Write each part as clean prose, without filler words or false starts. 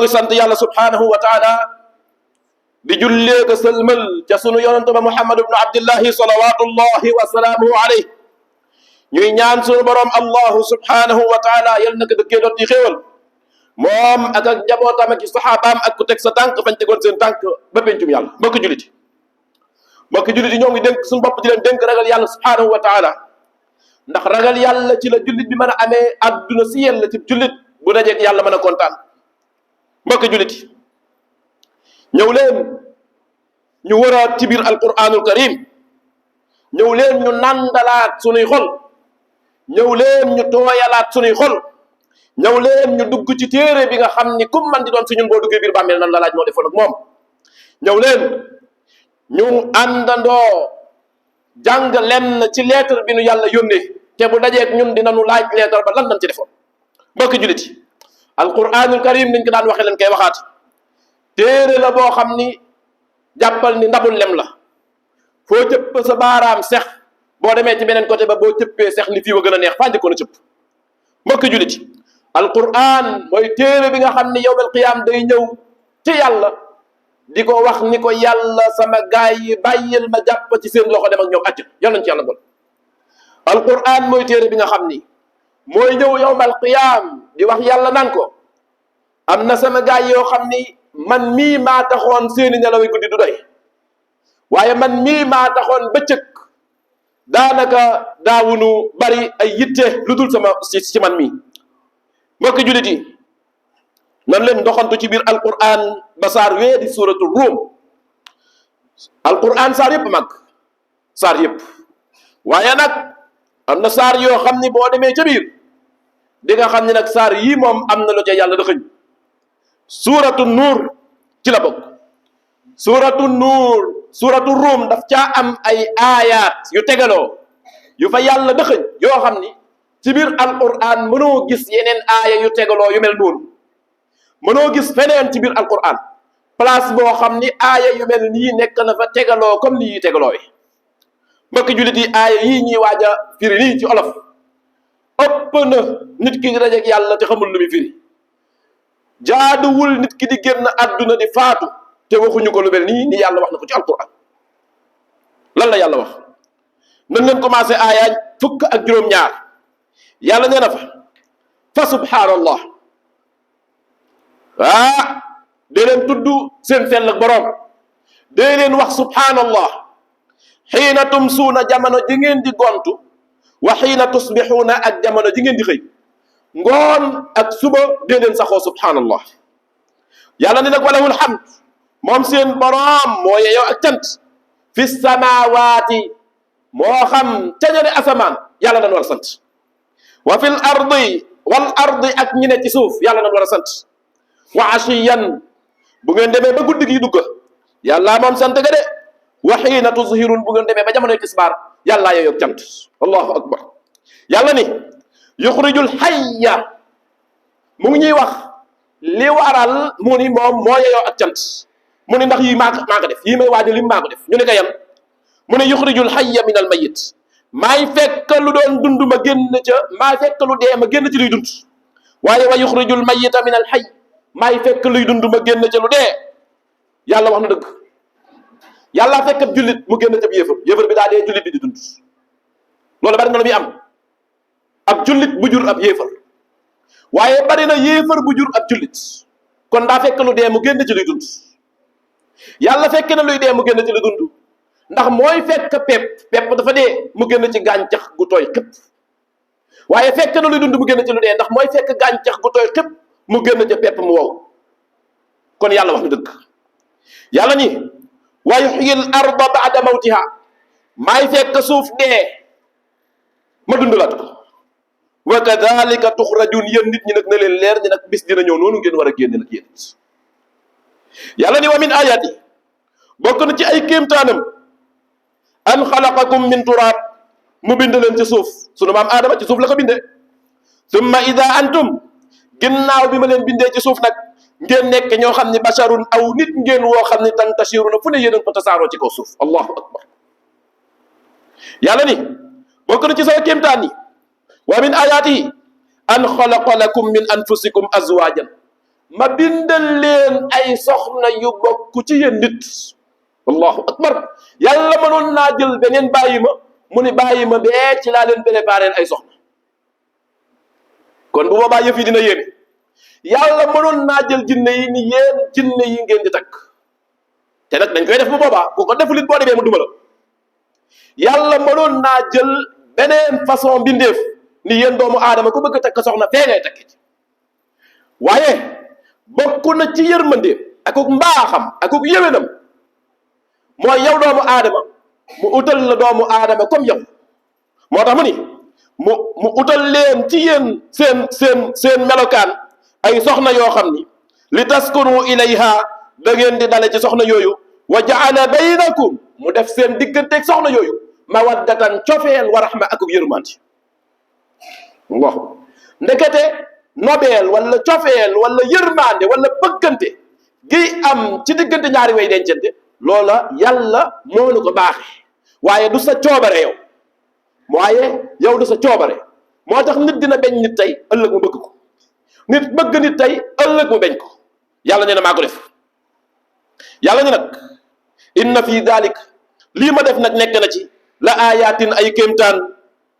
ngi sant yàlla subhanahu wa taala di jullee ko sëlmal ca sunu yonente ba Muhammad ibnu Abdillahi salawatullahi wa salaamuhu alayhi ñuy ñaan sunu borom allahu subhanahu wa taala yal na ko dëkkee doot yi xéewal moom ak njabootam ak saxaabaam ak ku teg sa tànk fañ tegoon seen tànk ba pencum yàlla. mbokki jullit yi ñoo ngi dénk suñu bopp di leen dénk ragal yàlla subhanahu wa taala ndax ragal yàlla ci la jullit bi mën a amee adduna si yàlla ci jullit bu dajeeg yàlla mën a kontaan. mbokki jullit yi ñëw leen ñu waraat ci biir alquranul karim, ñëw leen ñu nandalaat sunuy xol, ñëw leen ñu tooyalaat sunuy xol, ñëw leen ñu dugg ci téere bi nga xam ni kum man di doon si ñun boo duggee biir bàmmeel nan la laaj moo defoon ak moom. ñëw leen ñu àndandoo jàng lenn ci lettre bi nu yàlla yónnee te bu dajeeg ñun dinañu laaj lettre ba lan lañ ci defoon. mbokki jullit yi alquranul karim niñ ko daan waxee leen koy waxaat téere la boo xam ni jàppal ni ndabul lem la, foo cëpp sa baaraam sex boo demee ci beneen côté ba boo cëppee sex ni fii wa gën a neex faa njëkkoon a cëpp. mbokki jullit yi alquran mooy téere bi nga xam ni yawmal qiyaam day ñëw ci yàlla di ko wax ni ko yàlla sama gaay yi bàyyil ma jàpp ci seen loxo dem ak ñoom acc yal nañ ci yàlla bon. alquran mooy téere bi nga xam ni mooy ñëw yawmal qiyaam di wax yàlla naan ko am na sama gaay yoo xam ni man mii maa taxoon seeni nelaw yi guddi du doy, waaye man mii maa taxoon bëccëg daanaka daawunu bari ay yitte lu dul sama ci man mii. mbokki jullit yi nan leen doxantu ci biir alquran ba saar wee di suratu Ruum. alquran saar yëpp mag saar yëpp, waaye nag am na saar yoo xam ni boo demee ca biir di nga xam ni nag saar yii moom am na lu ca yàlla dëxëñ. suratu nuur ci la bokk. suratu nuur suratu Ruum daf caa am ay aayaat yu tegaloo yu fa yàlla dëxëñ yoo xam ni ci biir alquran mënoo gis yeneen aaya yu tegaloo yu mel noonu, mënoo gis feneen ci biir alquran place boo xam ni aaya yu mel nii nekk na fa tegaloo comme ni yi tegaloo yi. mbokki jullit yi aaya yii ñuy waaj a firi nii ci olof ëpp na nit ki di dajeek yàlla te xamul lu muy firi. jaaduwul nit ki di génn àdduna di faatu te waxuñu ko lu mel nii ni yàlla wax na ko ci alquran. lan la yàlla wax? nañ leen commencé aaya fukk ak juróom-ñaar. yàlla nee na fa subhaanallah, dee leen tudd seen sell ak boroom, dee leen wax subhaanallah xiina tumsuuna jamono ji ngeen di gontu, wa xiina tusbixuuna ak jamono ji ngeen di xëy. ngoon ak suba dee leen saxoo subhaanallah. yàlla ne nag walahul hamd, moom seen boroom moo yeyoo ak cant fi samaawaati, moo xam ca ñane asamaan yàlla dañ war a sant, wa fil ardi wal ardi ak ñi ne ci suuf yàlla dañ war a sant, wa ashiyan bu ngeen demee ba guddi gi dugg yàlla moom sant ga de, wa xiina tuzhirun bu ngeen demee ba jamonoy tisbaar yàlla yeyoo ak cant. allahu akbar. yàlla ni yuxrijul hayya, mu ngi ñuy wax li waral mu ni moom moo yeyoo ak cant. mu ni ndax yii maa ko def, yii may waajo lim maa ko def, ñu ne ko yan? mu ne yuxrijul hayya min al mayit, maay fekk lu doon dund ma génn ca, maay fekk lu dee ma génn ci luy dund. waaye wa yuxrijul mayita min al hayy, maay fekk luy dund ma génn ca lu dee. yàlla wax na dëgg. yàlla fekk ab jullit mu génn ca yéefar bi daa dee jullit bi di dund. loolu bari na lu muy am, ab jullit bu jur ab yéefar, waaye bari na yéefar bu jur ab jullit. kon daa fekk lu dee mu génn ci luy dund. yàlla fekk na luy dee mu génn ci luy dund, ndax mooy fekk pepp dafa dee mu génn ci gàncax gu tooy xëpp. waaye fekk na luy dund mu génn ci lu dee, ndax mooy fekk gàncax gu tooy xëpp mu génn ca pepp mu wow. kon yàlla wax na dëgg. yàlla ni wa yuhyil arda ba'da mawtiha, maay fekk suuf dee ma dundalaat ko. wa kadhalika tuxrajun, yéen nit ñi nag na leen leer ni nag bis dina ñëw noonu ngeen war a génne nag yéen. yàlla ni wa min ayati, bokk na ci ay kéemtaanam an xalaqakum min turaab, mu bind leen ci suuf. sunu maam Aadama ci suuf la ko bindee. summa ida antum, ginnaaw bi ma leen bindee ci suuf nag ngeen nekk ñoo xam ne basharun aw nit ngeen woo xam ne tantashiruna fu ne yéen a ko tasaaroo ci kaw suuf. allahu akbar. yàlla ni bokk na ci sama kéemtaan yi wa min ayaatihi an xalaqa lakum min anfusikum azwajan, ma bindal leen ay soxna yu bokk ci yéen nit. allahu akbar. yàlla mënoon naa jël beneen bàyyi ma mu ni bàyyi ma bee ci laa leen préparé ay soxna, kon bu boobaa yëf yi dina yéeme. yàlla mënoon naa jël jinne yi ni yéen jinne yi ngeen di takk, te nag dañ koy def bu boobaa ku ko defulit boo demee mu duma la. yàlla mënoon naa jël beneen façon mbindeef ni yéen doomu aadama ku bëgg a takk soxna fee ngay takk ci. waaye bokk na ci yërmandeem akuk mbaaxam akuk yéwénam mooy yow doomu aadama mu utal la doomu aadama comme yow. moo tax mu ni mu utal leen ci yéen seen melokaan ay soxna yoo xam ni li taskunu ilayha da ngeen di dale ci soxna yooyu. wa jaala baynakum mu def seen digganteeg soxna yooyu mawaddatan cofeel wa rahma akuk yërmande. wax ndekete nobeel wala cofeel wala yërmande wala bëggante gi am ci diggante ñaari way dencante loola yàlla moo nu ko baaxee, waaye du sa coobare yow. du sa coobare. moo tax nit dina beñ nit tey ëllëg mu bëgg ko, nit bëgg nit tey ëllëg mu beñ ko. yàlla nee na maa ko def. yàlla ne nag inna fi dalik lii ma def nag nekk na ci la ayatin ay kéemtaan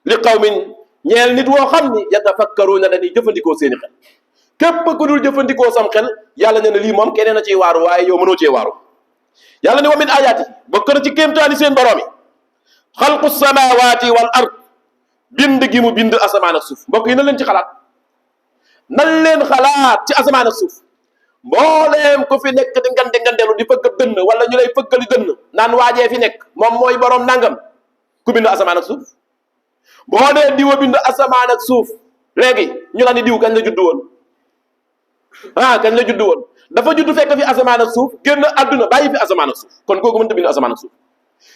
li qawmin ñeel nit woo xam ni yatafakkaruuna dañuy jëfandikoo seeni xel. képp ku dul jëfandikoo sam xel yàlla nee na lii moom keneen a ciy waaru waaye yow mënoo cee waaru. yàlla ne wa min ayaati bokk na ci kéemtaani seen borom yi xalqu samawati wal ard bind gi mu bind asamaan ak suuf. mbokk yi na leen ci xalaat, nan leen xalaat ci asamaan ak suuf. mbooleem ko fi nekk di ngandelu di fëgg dënn wala ñu lay fëggali dënn naan waajee fi nekk moom mooy borom nangam, ku bind asamaan ak suuf. boo dee diwa bind asamaan ak suuf léegi ñu la ni diw kañ la juddu woon kañ la juddu woon dafa juddu fekk fi asamaan ak suuf génn àdduna bàyyi fi asamaan ak suuf, kon kooku mënta bind asamaan ak suuf.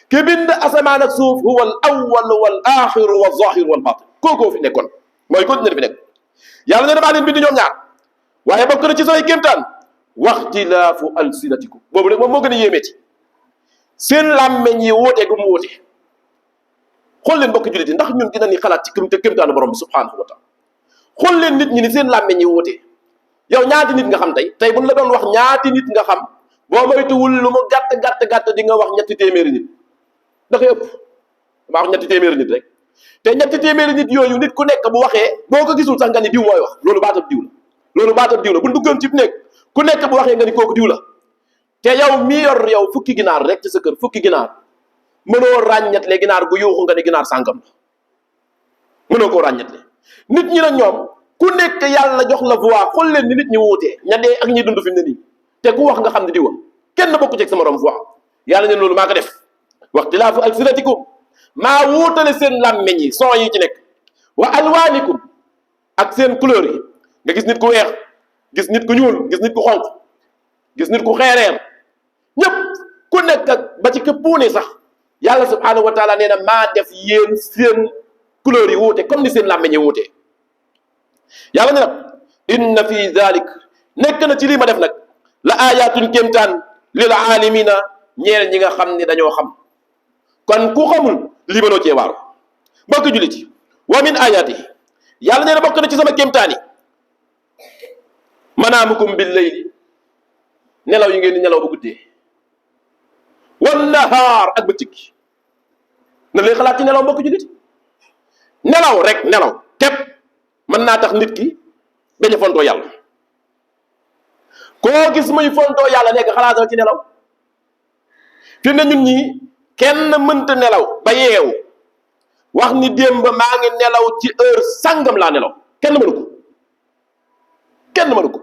ki bind asamaan ak suuf huwa al awwal wal axiru wal zahir wal batin, kookoo fi nekkoon mooy continuer fi nekk. yàlla ne damaa leen bind ñoom ñaar waaye bokk na ci samay kéemtaan waxtilaafu alsinatikum. boobu rek moom moo gën a yéemee ci seen làmmeñ yi wóote gu mu wóote. xool leen mbokk jullit yi ndax ñun dina ni xalaat ci kéemtaanu borom bi subhanahu wa taala. xool leen nit ñi ni seen làmmeñ yi wóote. yow ñaati nit nga xam tey buñ la doon wax ñaati nit nga xam boo moytuwul lu mu gàtt di nga wax ñetti téeméeri nit. da koy ëpp maa wax ñetti téeméeri nit rek, te ñetti téeméeri nit yooyu nit ku nekk bu waxee boo ko gisul sax nga ni diw mooy wax, loolu baatab diw la. loolu baatab diw la bu duggoon ci nekk ku nekk bu waxee nga ni kooku diw la. te yow mi yor yow fukki ginaar rek ci sa kër, fukki ginaar mënoo ràññetle ginaar gu yuuxu nga ni ginaar sàngam la, mënoo koo ràññetle. nit ñi nag ñoom ku nekk yàlla jox la voix. xool leen ni nit ñi wuutee, ña dee ak ñi dund fi mu ne nii, te ku wax nga xam ne diwa kenn bokku ci sa morom voix. yàlla ne loolu maa ko def. waxtilaafu alsinatikum maa wuutale seen làmmeñ yi son yi ci nekk. wa alwaanikum ak seen couleur yi. nga gis nit ku weex, gis nit ku ñuul, gis nit ku xonq, gis nit ku xeereer, ñëpp ku nekk ak ba ci këppuune sax yàlla subhanahu wa taala nee na maa def yéen seen couleur yi wuute comme ni seen làmmeñ yi wuute. yàlla ne nag inna fi dalik nekk na ci lii ma def nag la ayatun kéemtaan lil aalimina ñeel ñi nga xam ni dañoo xam. kon ku xamul lii mënoo cee waaru. mbokk jullit yi wa min ayati yàlla nee na bokk na ci sama kéemtaan yi manaamukum bil layli nelaw yi ngeen di nelaw ba guddee wan nahaar ak bëccëg na lay xalaat ci nelaw mbokk jullit. nelaw rek nelaw képp mën naa tax nit ki bañ a fontoo yàlla. koo gis muy fontoo yàlla nekk xalaatal ci nelaw. fi ne ñun ñii kenn mënta nelaw ba yeewu wax ni démb maa ngi nelaw ci heure sàngam laa nelaw, kenn mënu ko. kenn mënu ko.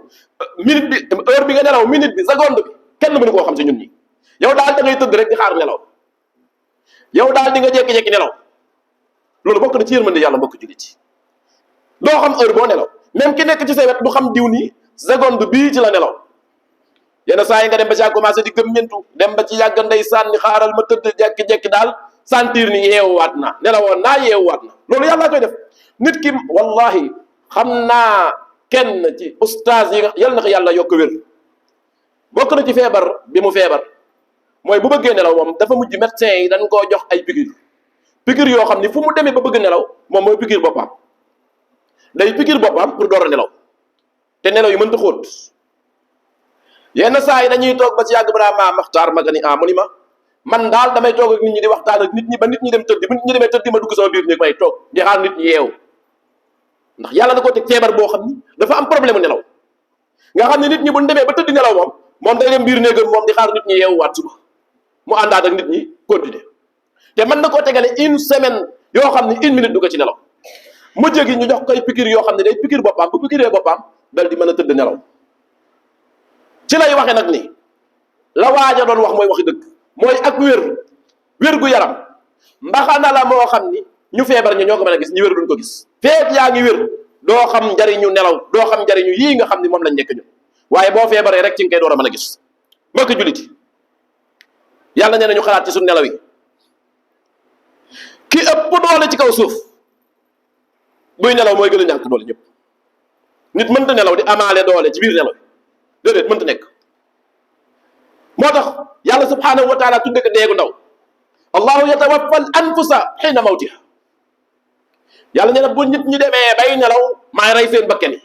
minute bi heure bi nga nelaw minute bi seconde bi kenn mënu koo xam si ñun ñi. yow daal da ngay tëdd rek di xaar nelaw, yow daal di nga jékki-jékki nelaw. loolu bokk na ci yërmande yàlla mbokk jullit yi. doo xam heure boo nelaw, même ki nekk ci sa wet du xam diw nii seconde bii ci la nelaw. yenn saa yi nga dem ba ci yàgg commencé di gëmmentu dem ba ci yàgg ndey sànni xaaral ma tëdd jékki-jékki daal sentir ni yeewuwaat na nelawoon naa yeewuwaat na. loolu yàlla koy def. nit ki wallahi xam naa kenn ci ustaas yi yal na ko yàlla yokk wér. bokk na ci feebar bi mu feebar mooy bu bëggee nelaw moom dafa mujj médecin yi dañ koo jox ay piqûre yoo xam ni fu mu demee ba bëgg nelaw moom mooy piqûre boppam. day piqûre boppam pour door a nelaw te nelaw yi mënta xóot yenn saa yi dañuy toog ba ci yàgg balaa maa maxtaar ma ni mu ni ma man daal damay toog ak nit ñi di waxtaan ak nit ñi ba nit ñi dem tëddi bu nit ñi demee tëddi ma dugg sama biir néeg may toog di xaar nit ñi yeewu ndax yàlla da ko teg feebar boo xam ni dafa am problème mu nelaw nga xam ne nit ñi bu ñu demee ba tëddi nelaw moom day dem biir néegam moom di xaar nit ñi yeewuwaat suba mu àndaat ak nit ñi continuer te mën na koo tegale une semaine yoo xam ne une minute du ko ci nelaw mujj gi ñu jox koy piqûre yoo xam ne day piqûre boppam bu piqûree boppam dal di mën a tëdd nelaw ci lay waxe nag ni la waaja doon wax mooy waxi dëgg mooy ak wér gu yaram mbaxana la moo xam ni ñu feebar ñoo ko mën a gis ñu wér duñ ko gis feet yaa ngi wér doo xam njariñu nelaw doo xam njariñu yii nga xam ni moom lañ nekk ñu waaye boo feebaree rek ci nga koy door a mën a gis mbokk jullit yàlla nee na ñu xalaat ci suñu nelaw yi ki ëpp doole ci kaw suuf buy nelaw mooy gën a ñàkk doole ñëpp nit mënta nelaw di amaale doole ci biir nelaw déedéet mënta nekk moo tax yàlla subhanahu wa taala tudde ko deegu ndaw allahu yatawaffa al anfusa xiina mawtiha yàlla nee na bu nit ñi demee bay nelaw maay rey seen bakken yi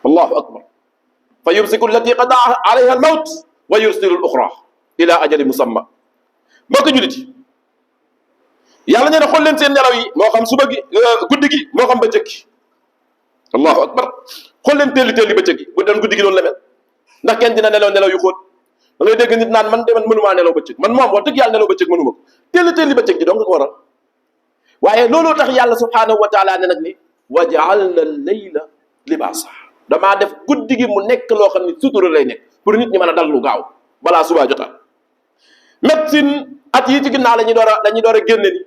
allahu akbar fa yumsiku allati qada alayha al mawt wa yursilu al uxra ila ajali musamma mbokk julit yi yàlla nee na xool leen seen nelaw yi moo xam suba gi guddi gi moo xam bëccëg gi allahu akbar xool leen teeli bëccëg gi bu doon guddi gi doon la mel ndax kenn dina nelaw nelaw yu xóot da ngay dégg nit naan man de man mënumaa nelaw bëccëg man moom wax dëgg yàlla nelaw bëccëg mënuma ko teeli bëccëg gi donc ko waral waaye looloo tax yàlla subhanahu wa taala ne nag ni wa jaalna layla libaasa damaa def guddi gi mu nekk loo xam ne sutura lay nekk pour nit ñi mën a dal lu gaaw balaa subaa jotaat médecine at yi ci ginnaaw dañuy door a génne ni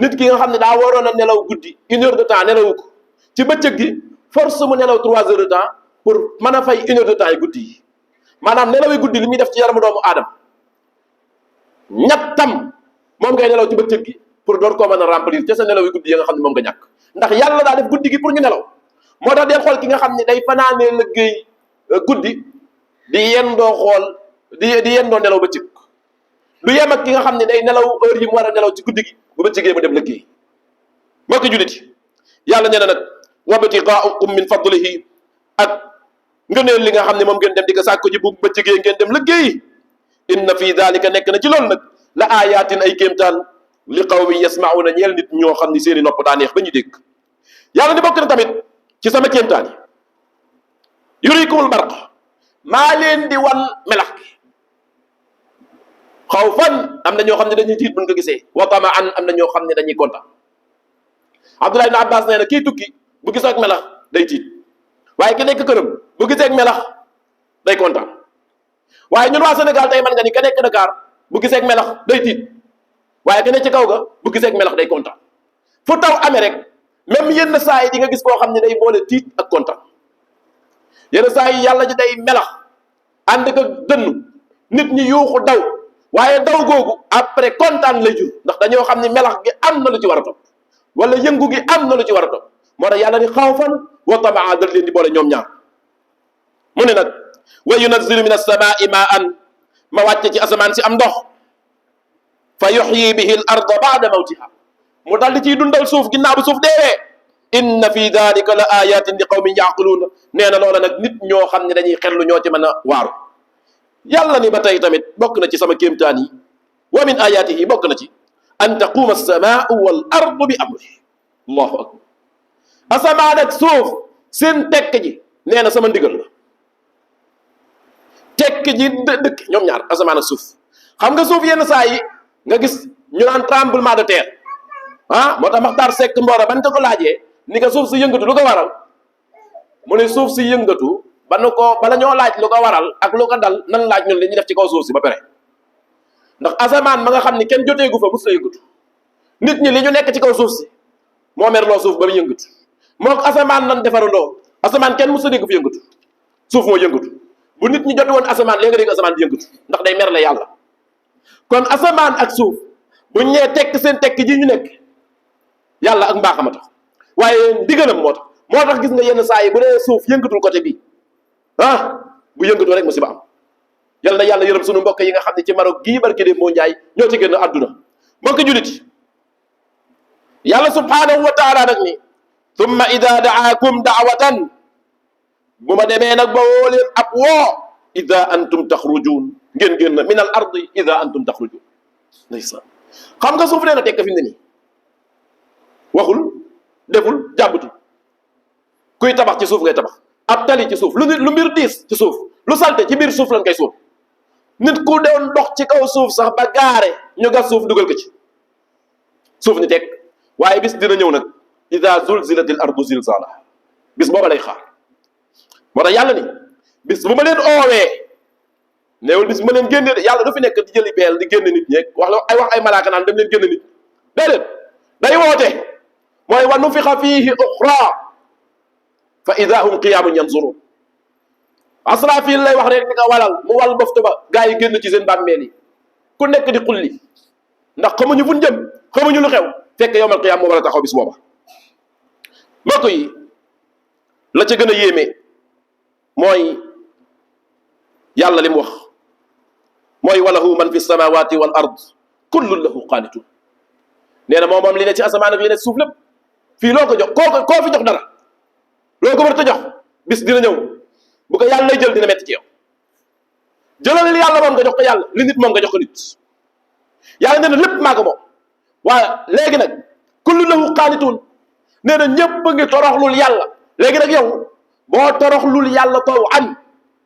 nit ki nga xam ne daa waroon a nelaw guddi 1 heure de temps nelawu ko ci bëccëg gi force mu nelaw 3 heures de temps pour mën a fay 1 heure de temps yi guddi yi maanaam nelaw yi guddi li muy def ci yaramu doomu aadama ñettam moom ngay nelaw ci bëccëg gi pour door koo mën a remplir ca sa nelaw yi guddi yi nga xam ne moom nga ñàkk ndax yàlla daa def guddi gi pour ñu nelaw moo tax del xool ki nga xam ne day fanaanee liggéey guddi di yendoo xool di yendoo nelaw bëccëg lu yem ak ki nga xam ne day nelaw heure yi mu war a nelaw ci guddi gi bu bëccëgee mu dem liggéey mbokk jullit yàlla nee na nag wabtigaaukum min fadlihi ak ngëneel li nga xam ne moom ngeen dem di ko sàkko ji bu bëccëgee ngeen dem liggéey inna fi dalika nekk na ci loolu nag la ayatin ay kéemtaan li qawmi yasmauna ñeel nit ñoo xam ni seeni nopp daa neex ba ñu dégg yàlla ni bokk na tamit ci sama kéemtaan yi yurikumul barq maa leen di wan melax gi xawfan am na ñoo xam ne dañuy tiit buñ ko gisee wa tamaan am na ñoo xam ne dañuy kontaan Abdullah ibn Abbas nee na kii tukki bu gisee ak melax day tiit waaye ki nekk këram bu gisee ak melax day kontaan waaye ñun waa Sénégal tey man nga ni ka nekk Dakar bu gisee ak melax day tiit waaye ki nekk ci kaw ga bu gisee ak melax day kontaan fu taw amee rek même yenn saa yi di nga gis koo xam ne day boole tiit ak kontaan yenn saa yi yàlla ji day melax ànd ak dënn nit ñi yuuxu daw waaye daw googu après kontaan lay jur ndax dañoo xam ne melax gi am na lu ci war a topp wala yëngu gi am na lu ci war a topp moo tax yàlla ni xawfan wa tamaa dal leen di boole ñoom ñaar mu ne nag wa yunazzilu min as-samaa'i maa'an ma wàcce ci asamaan si am ndox fa yuxyi bihi al arda ba'da mawtiha mu dal di ciy dundal suuf ginnaaw bi suuf deewee inna fi dalika la ayatin li qawmin yaqiluuna nee na loola nag nit ñoo xam ne dañuy xellu ñoo ci mën a waaru yàlla ni ba tey tamit bokk na ci sama kéemtaan yi wa min ayatihi bokk na ci an taquuma as-samaa'u wal ardu bi amri allahu akbar asamaan ak suuf seen tekk ji nee na sama ndigal la tekk ji dëkk ñoom ñaar asamaan ak suuf xam nga suuf yenn saa yi nga gis ñu naan tremblement de terre moo tax Maxtaar Sekk Mboora ban ko laajee ni nga suuf si yëngatu lu ko waral mu ne suuf si yëngatu bala ñoo laaj lu ko waral ak lu ko dal nan laaj ñun li ñuy def ci kaw suuf si ba pare ndax asamaan ma nga xam ni kenn joteegu fa mus la yëngatu nit ñi li ñu nekk ci kaw suuf si moo merloo suuf ba mu yëngatu moo ko asamaan nan defarandoo asamaan kenn mus la dégg fi yëngatu suuf moo yëngatu bu nit ñi jote woon asamaan léegi nga dégg asamaan di yëngatu ndax day merle yàlla kon asamaan ak suuf bu ñee tekk seen tekk ji ñu nekk yàlla ak mbaaxam a tax waaye ndigalam moo tax gis nga yenn saa yi bu dee suuf yëngatul côté bi bu yëngatoo rek musiba am yal na yàlla yërëm sunu mbokk yi nga xam ne ci Maroc gii barki de moo njaay ñoo ci génn àdduna mbokk julit yàlla subhanahu wa taala nag ni thumma ida daakum daawatan bu ma demee nag ba woo leen ab woo ida antum taxrujuun ngeen génn min al ardi ida antum taxrujuun. ndeysaan xam nga suuf nee na tekk fi mu ne nii waxul deful jàmbatul. kuy tabax ci suuf ngay tabax ab tali ci suuf lu mbir diis ci suuf lu salte ci biir suuf lañ koy suuf. nit ku doon dox ci kaw suuf sax ba gaare ñu gas suuf dugal ko ci suuf ni teg waaye bis dina ñëw nag ida zulzilatil ardu zilzalaha bis booba lay xaar. moo tax yàlla ni bis bu ma leen oowee néewul bis bu ma leen génnee de yàlla du fi nekk di jëli beel di génne nit ñeeg wax ay malaaka naan dem leen génne nit déedéet day woote mooy wa nufixa fiihi uxra fa ida hum qiyaamun yanzurun. asrafil lay wax rek ni ko walal mu wal boftu ba gaa yi génn ci seen bàmmeel yi ku nekk di xulli ndax xamuñu fu ñu jëm xamuñu lu xew fekk yowmal qiyaam moo war a taxaw bis booba. mbokk yi la ca gën a yéeme mooy yàlla li mu wax mooy walahu man fi samawati wal ard kullun lahu qaanitun. nee na moom li ne ci asamaan ak li ne ci suuf lépp fii loo ko jox koo fi jox dara loo ko war a jox bis dina ñëw bu ko yàlla lay jël dina metti ci yow. jëlal li yàlla moom nga jox ko yàlla li nit moom nga jox ko nit. yàlla nee na lépp maa ko moom waaye léegi nag kullu lahu qaanitun nee na ñëpp a ngi toroxlul yàlla. léegi nag yow boo toroxlul yàlla taw an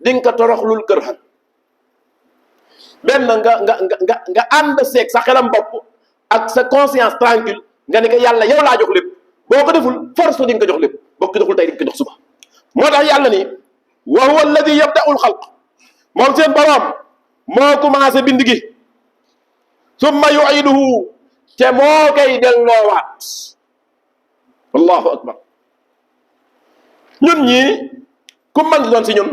di nga ko toroxlul kërhan. benn nga ànd seeg sa xelam bopp ak sa conscience tranquille nga ne ko yàlla yow laa jox lépp boo ko deful force di nga ko jox lépp boo ko joxul tey di nga ko jox suba. moo tax yàlla ni wa huwa alladi yabda'u al-xalq moom seen boroom moo commencé bind gi summa yu'iduhu te moo koy delloowaat. allahu akbar. ñun ñii ku man di doon si ñun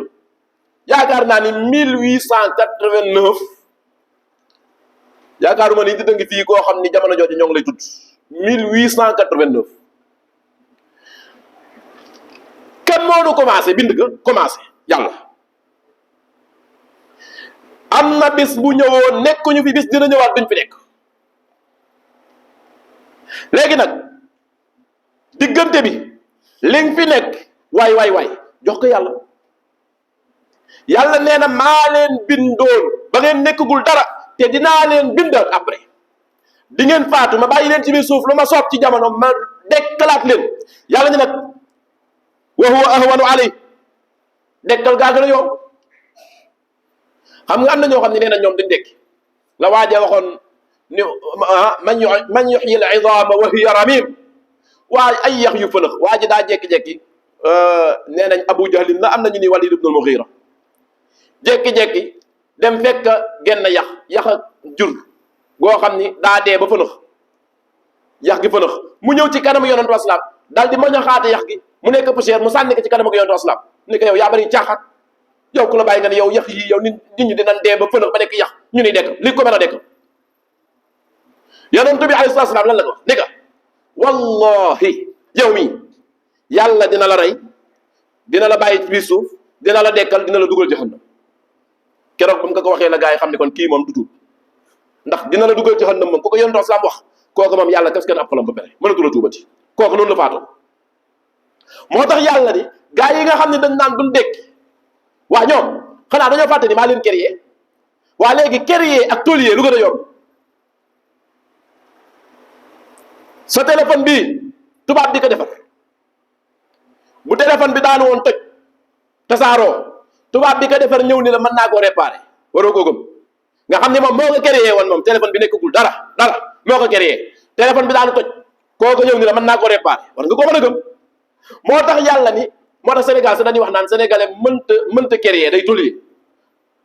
yaakaar naa ni 1889 yaakaaruma ni di dëngi fii koo xam ni jamono jooju ñoo ngi lay tudd 1889 kan moo nu commencé bind ga commencé yàlla. am na bis bu ñëwoon nekkuñu fi bis dina ñëwaat duñ fi nekk. léegi nag diggante bi li nga fi nekk waay jox ko yàlla. yàlla nee na maa leen bindoon ba ngeen nekkagul dara te dinaa leen bindal après di ngeen faatu ma bàyyi leen ci biir suuf lu ma soob ci jamono ma dekkalaat leen. yàlla ñu nag wa huwa ahwanu alay dekkal gaa gën a yomb. xam nga am na ñoo xam ne nee na ñoom duñ dekki la waaja waxoon ni man yuhyi al idama wa hiya ramim waa ay yax yu fëlëx waa ji daa jekki-jekki nee nañ Abu Jahlin la am nañu ni Walid ibn al-Mughira jekki-jekki dem fekk genn yax ak jur goo xam ni daa dee ba fëlëx yax gi fëlëx mu ñëw ci kanamu yonentu asalaam daal di mañ a xaate yax gi mu nekk poussière mu sànni ko ci kanamu yonentu asalaam ni ko yow yaa bari caaxaat yow ku la bàyyi nga ne yow yax yi yow nit ñi dinañ dee ba fëlëx ba nekk yax ñu ni dekk li ko mën a dekk. yonentu bi alayhi salaam lan la ko ni ka wallahi yow mi yàlla dina la rey dina la bàyyi ci biir suuf dina la dekkal dina la dugal jahannam. keroog ba mu ko waxee la gaa yi xam ne kon kii moom du tuub ndax dina la dugal jahannam moom ku ko yonentu asalaam wax kooku moom yàlla kas kan ab xolam ba pare mënatu la tuubati kooku noonu la faatoo. moo tax yàlla ni gaa yi nga xam ne dañ naan duñ dekki waa ñoom xanaa dañoo fàtte ni maa leen créé waa léegi créé ak tôlier lu gën a yomb. sa téléphone bii tubaab di ko defar bu téléphone bi daanu woon toj tasaaroo tubaab bi ko defar ñëw ni la mën naa koo réparé waroo koo gëm nga xam ne moom moo ko créé woon moom téléphone bi nekkagul dara moo ko créé téléphone bi daanu toj kooku ñëw ni la mën naa koo réparé war nga koo mën a gëm. moo tax yàlla ni moo tax Sénégal sa dañuy wax naan sénégalais mënta créer day tôlier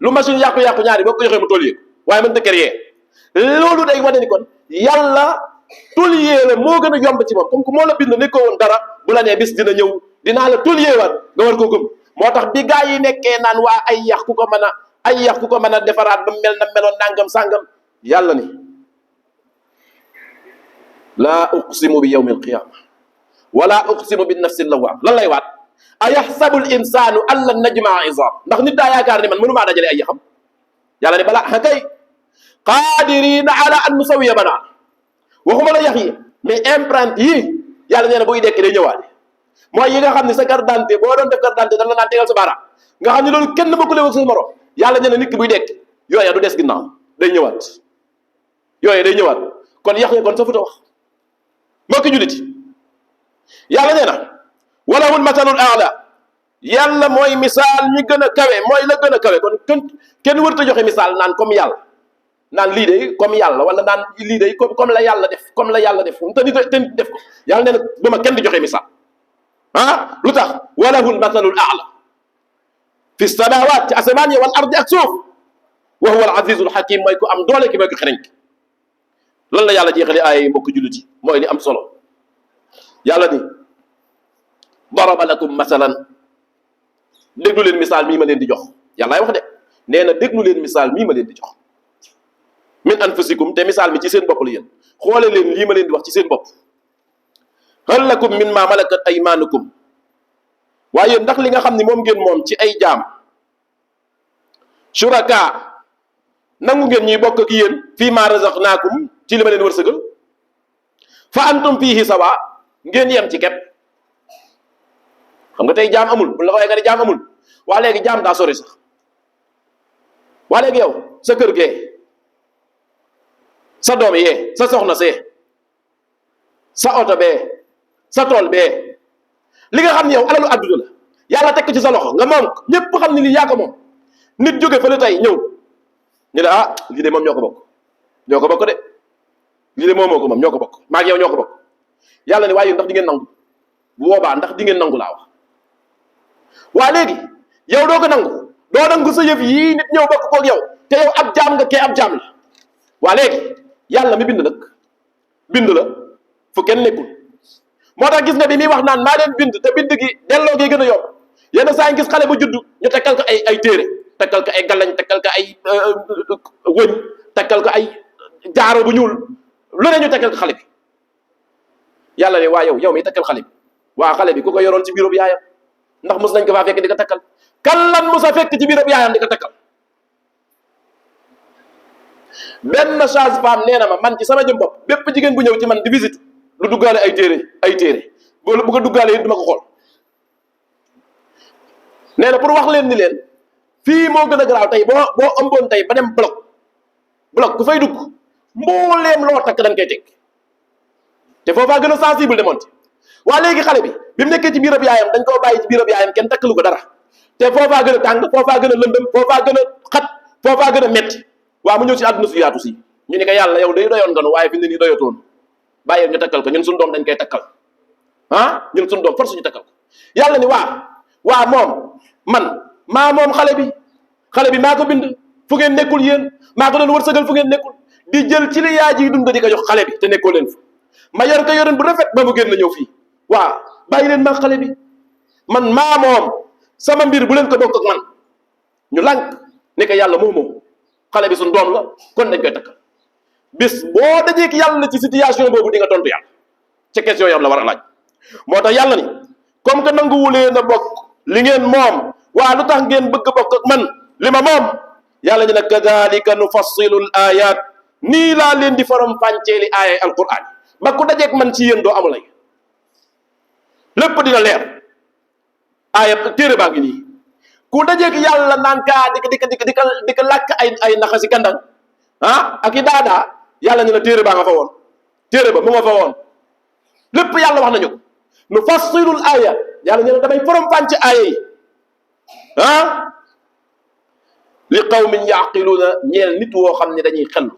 lu machine yàqu-yàqu ñaari boo ko joxee mu tôlier waaye mënta créer loolu day wane ni kon yàlla tôlier la moo gën a yomb ci moom comme que moo la bind nekkoo woon dara bu la nee bis dina ñëw dinaa la tôlier waat nga war koo gëm. moo tax bi gaa yi nekkee naan waa ay yax ku ko mën a defaraat ba mel na meloon nangam sàngam yàlla ni laa uqsimu bi yawmi alqiyama wala uqsimu bi nafsi lawwaam lan lay waat a yaxsabu l insanu an lan najmaa izam ndax nit daa yaakaar ni man mënumaa dajale ay yaxam yàlla ne balaa kay qadirina ala an nusawiya banaa waxuma la yax yi mais empreinte yii yàlla nee na buy dekk day ñëwaale mooy yi nga xam ne sa carte d'identité boo doon def carte d'identité dañ la naan tegal sa baaraam nga xam ne loolu kenn bokkule ak sa morom yàlla nee na nit ki buy dekk yooya du des ginnaaw day ñëwaat yooya day ñëwaat kon yax ya kon sa futa wax mbokki jullit yàlla nee na walahul masalul aala yàlla mooy misaal mi gën a kawe mooy la gën a kawe kon kenn wërta joxe misaal naan comme yàlla naan lii de comme yàlla wala naan lii de comme la yàlla def comme la yàlla def te nit def ko yàlla nee na dama kenn di joxe misaal ah lu tax walahul masalul aala fi samawat ci asamaan yi wal ardi ak suuf wa huwa al azizul hakim mooy ku am doole ki mooy ko xereñ ki lan la yàlla jeexale ay mbokk jullit yi mooy li am solo yàlla ni daraba lakum masalan déglu leen misaal mii ma leen di jox yàllaay wax de nee na déglu leen misaal mii ma leen di jox min anfusikum te misaal mi ci seen bopp la yéen xoole leen lii ma leen di wax ci seen bopp hal lakum min ma malakat aymanukum waaye ndax li nga xam ne moom ngeen moom ci ay jaam shuraka nangu ngeen ñuy bokk ak yéen fii ma razaqnaakum ci li ma leen wërsëgal fa antum fiihi sawa ngeen yem ci kepp xam nga tey jaam amul bu la ko waxee nga ne jaam amul waa léegi jaam daa sori sax waa léegi yow sa kër gee sa doom yee sa soxna see sa oto bee sa tool bee li nga xam ne yow alalu àdduna la yàlla teg ko ci sa loxo nga moom ñépp xam ne lii yaa ko moom nit jóge fële tey ñëw ñu ne ah lii de moom ñoo ko bokk de lii de moomoo ko moom ñoo ko bokk maa ak yow ñoo ko bokk yàlla ne waaye ndax di ngeen nangu bu boobaa ndax di ngeen nangu laa wax waa léegi yow doo ko nangu sa yëf yii nit ñëw bokk koog yow te yow ab jaam nga kee ab jaam la waa léegi yàlla mi bind nag bind la fu kenn nekkul moo tax gis nga bi muy wax naan maa leen bind te bind gi delloo gi gën a yomb yenn saa yi gis xale bu judd ñu tekkal ko ay téere tekkal ko ay galañ tekkal ko ay wëñ tekkal ko ay jaaro bu ñuul lu ne ñu tekkal ko xale bi yàlla ne waa yow mi tekkal xale bi waa xale bi ku ko yoroon ci biiru yaayam ndax mos nañ ko faa fekk di ko takkal kan lan mos a fekk ci biiru yaayam di ko takkal benn sage-femme nee na ma man ci sama jëm bopp bépp jigéen bu ñëw ci man di visite lu duggaale ay téere bu ko duggaale it duma ko xool nee na pour wax leen ni leen fii moo gën a garaaw tey boo ëmboon tey ba dem bloc ku fay dugg mbooleem loo takk dañ koy teg te foofaa gën a sensible de monte waa léegi xale bi mu nekkee ci biirab yaayam dañ koo bàyyi ci biirab yaayam kenn takkalu ko dara te foofaa gën a tàng foofaa gën a lëndëm foofaa gën a xat foofaa gën a metti waa mu ñëw si àdduna su yaatu si ñu ni ko yàlla yow day doyoon nga nu waaye fi ne nii doyatoon bàyyi ñu takkal ko ñun suñu doom dañ koy takkal ah ñun suñu doom force ñu takkal ko yàlla ni waa moom man maa moom xale bi maa ko bind fu ngeen nekkul yéen maa ko doon wërsëgal fu ngeen nekkul di jël ci li yaay ji dund di ko jox xale bi te nekkoo leen fa ma yor ko yorin bu rafet ba mu génn ñëw fii waa bàyyi leen maa xale bi man maa moom sama mbir bu leen ko bokk ak man ñu lànk ne ko yàlla moom xale bi suñu doom la kon dañ koy takkal bis boo dajeek yàlla ci situation boobu di nga tontu yàlla ca question yam la war a laaj moo tax yàlla ni comme que nanguwulee na bokk li ngeen moom waa lu tax ngeen bëgg bokk ak man li ma moom yàlla ñu ne kadalika nufassilu l ayat nii laa leen di faram fànceeli aaya alquran ba ku dajeek man ci yéen doo amulay lépp dina leer aaya téere baa ngi nii ku dajeek yàlla naan kaa di ko làkk ay naxa si kandang ak i daadaa yàlla ñu ne téere baa nga fa woon téere ba mu nga fa woon lépp yàlla wax nañu ko nu fassilul aaya yàlla ñu ne damay faram-fàcc aaya yi li qawmin yaqiluuna ñeel nit woo xam ne dañuy xellu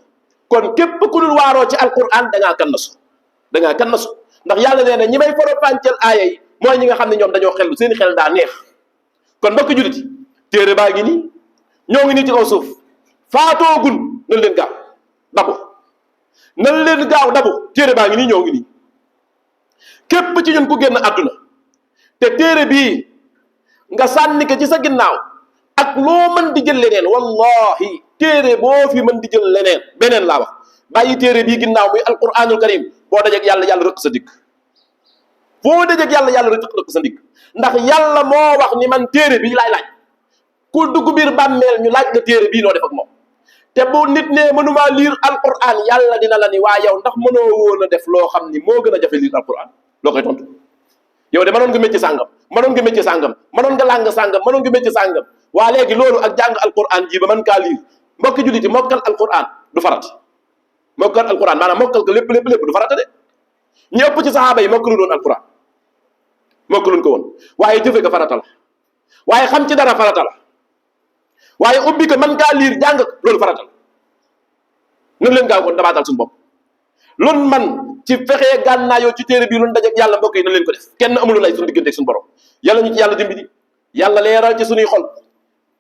kon képp ku dul waaroo ci alquran da ngaa kan nasu ndax yàlla nee na ñi may faram-fàcceel aaya yi mooy ñi nga xam ne ñoom dañoo xellu seeni xel daa neex kon mbokk jullit yi téere baa ngi nii ñoo ngi nii ci kaw suuf faatoogun nan leen gaaw dabu téere baa ngi nii ñoo ngi nii képp ci ñun ku génn àdduna te téere bii nga sànni ko ci sa ginnaaw ak loo mën di jël leneen wallahi téere boo fi mën di jël leneen beneen laa wax bàyyi téere bii ginnaaw muy alquranul karim boo dajeek yàlla rëq sa digg foo dajeek yàlla rëq sa digg ndax yàlla moo wax ni man téere bii laay laaj ku dugg biir bàmmeel ñu laaj la téere bii noo def ak moom te bu nit ne mënumaa liir alquran yàlla dina la ni waa yow ndax mënoo woon a def loo xam ni moo gën a jafe liir alquran loo koy tontu yow de mënoon nga métier sàngam mënoon nga métier sàngam mënoon nga làng sàngam mënoon nga métier sàngam waa léegi loolu ak jàng alquran ji ba mën kaa liir mbokki julliti mokkal alquran du farata mokkal alquran maanaam mokkal ko lépp du farata de ñu ëpp ci saxaaba yi mokkalu doon alquran mokkaluñ ko woon waaye jëfe ko farata la waaye xam ci dara farata la waaye ubbi ko mën kaa liir jàng loolu farata la nan leen gaaw kon dabaatal suñu bopp lun man ci fexee gànnaayoo ci téere bii lun dajeek yàlla mbokk yi nan leen ko def kenn amulu lay suñu diggante suñu borom yàlla ñu ci yàlla dimbali yàlla leeral ci suñuy xol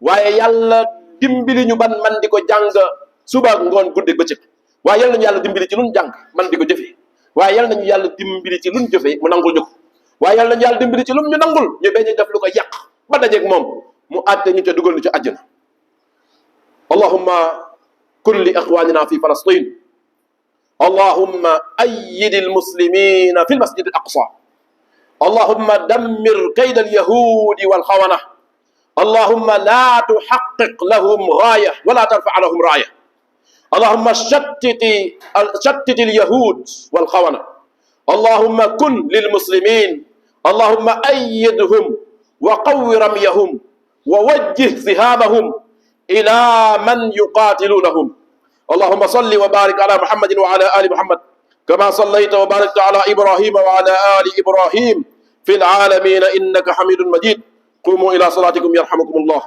waaye yàlla dimbali ñu ban man di ko jàng suba ngoon guddeeg bëccëg waaye yàlla nañu yàlla dimbali ci lun jàng man di ko jëfee waaye yàlla nañu yàlla dimbali ci lun jëfee mu nangul ñu ko waaye yàlla nañu yàlla dimbali ci lum ñu nangul ñu bañ a def lu ko yàq ba dajeeg moom mu àtte ñu te dugal ñu ci àjjana allahumma kun li ixwanina fi falastin allahumma ayyid almuslimina fi almasjid alaqsa allahumma dammir kayda alyahudi walxawana allahumma la tuxaqiq lahum gaaya wala tarfac lahum raaya allahumma shattit alyahud walxawana allahumma kun lilmuslimin allahumma ayyidhum wa qawwi ramyahum wa wajjih zihabahum ila man yuqatilunahum اللهم صل وبارك على محمد وعلى آل محمد كما صليت وباركت على إبراهيم وعلى آل إبراهيم في العالمين إنك حميد مجيد قوموا إلى صلاتكم يرحمكم الله